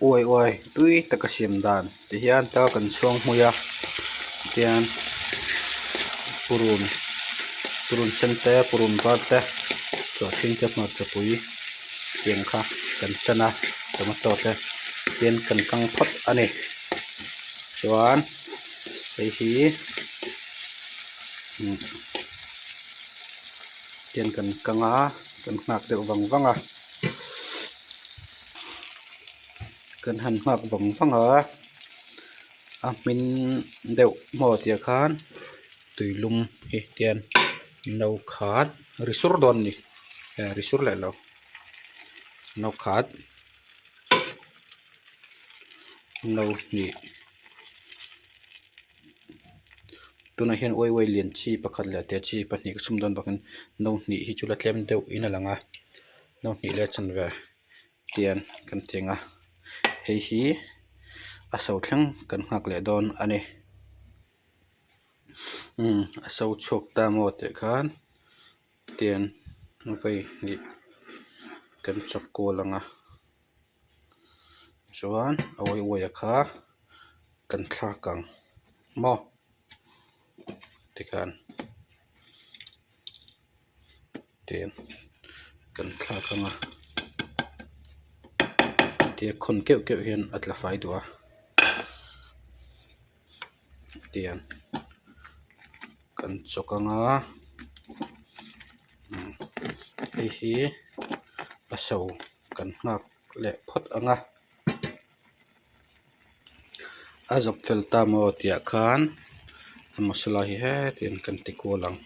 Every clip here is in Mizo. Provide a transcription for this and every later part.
Uai uai tui taka siam dan ti hian tlak kan chhuang hmui a tian purun purun sen te purun var te sawhthing te hmarcha pui tiang kha kan chan a tomato te tian kan kang phawt a ni chuan hei hi umm tian kan kang a kan nghak deuh vang vang a. Kan han nghak vang vang a a hmin deuh maw tih ah khan tuilum hi tian no khat ri sur dawn a ni ri sur leh lo no khat no hnih tunah hian uai uai lian chi pakhat leh te chi pahnih ka chhum dawn bawkin no hnih hi chu la tlem deuh in a lang a. No hnih leh chanve tian kan ti ang a hei hi a so thleng kan nghak leh dawn a ni umm a so chhuak ta maw tih khan tian vawi hnih kan chawk kual ang a chuan a uai uai a kha kan thlak ang maw tikhan. Tiang kan thlak ang a tia khawn keuh keuh hian a tla fai duh a tiang kan chawk ang a hei hi a so kan nghak leh phawt ang a a zawp fel ta maw tih ah khan a masala hi hetin kan ti kual ang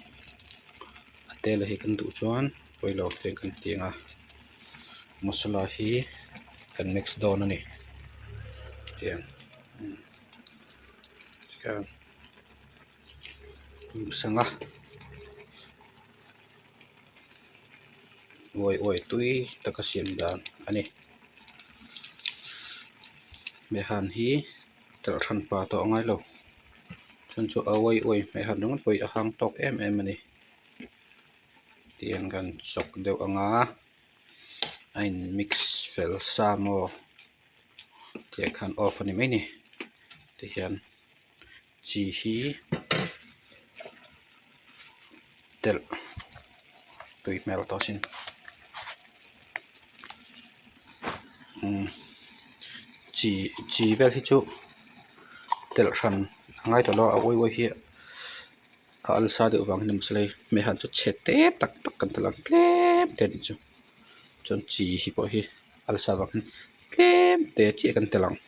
a tel hi kan duh chuan pawilo te kan ti ang a masala hi kan mix dawn a ni tiang tikhian sangha uai uai tui taka siam dan a ni hmehhan hi telh hran pa tawh a ngai lo chuan chu a uai uai hmehhan ringawt pawh hi a hang tawk em em a ni tiang kan chawk deuh ang a a in mix fel sa maw tih khan off a ni mai a ni tihian. Chi hi telh tui hmel tawh sin umm chi chi vel hi chu telh hran a ngai tawh lo a uai uai hi a alsa deuh vang hian mahse hei hmehhan chu chhe te tak tak kan telh ang tlem te anih chu chuan chi hi pawh hi alsa vang hian tlem te chiah kan telh ang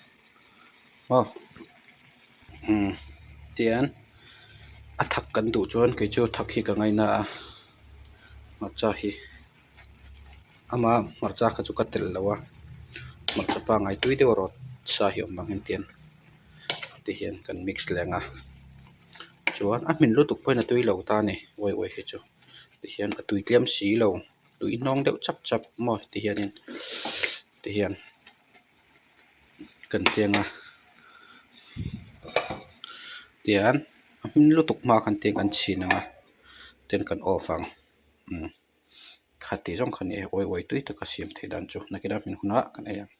aw. Umm tian a thak kan duh chuan kei chu thak hi ka ngaina a hmarcha hi ama hmarcha kha chu ka telh lo a hmarcha pangngai tui deuh erawh sa hi a awm vang hian tian ti hian kan mix leh ang a chuan a hmin lutuk pawhin a tui lo ta a ni uai uai hi chu ti hian a tui tlem si lo tui hnawng deuh chap chap maw ti hianin ti hian. Kan tiang a tian a hmin lutuk hma khan tiang kan chhin ang a tin kan off ang umm khati zawng kha ni e uai uai tui taka siam theih dan chu nakinah hmin hunah kan ei ang.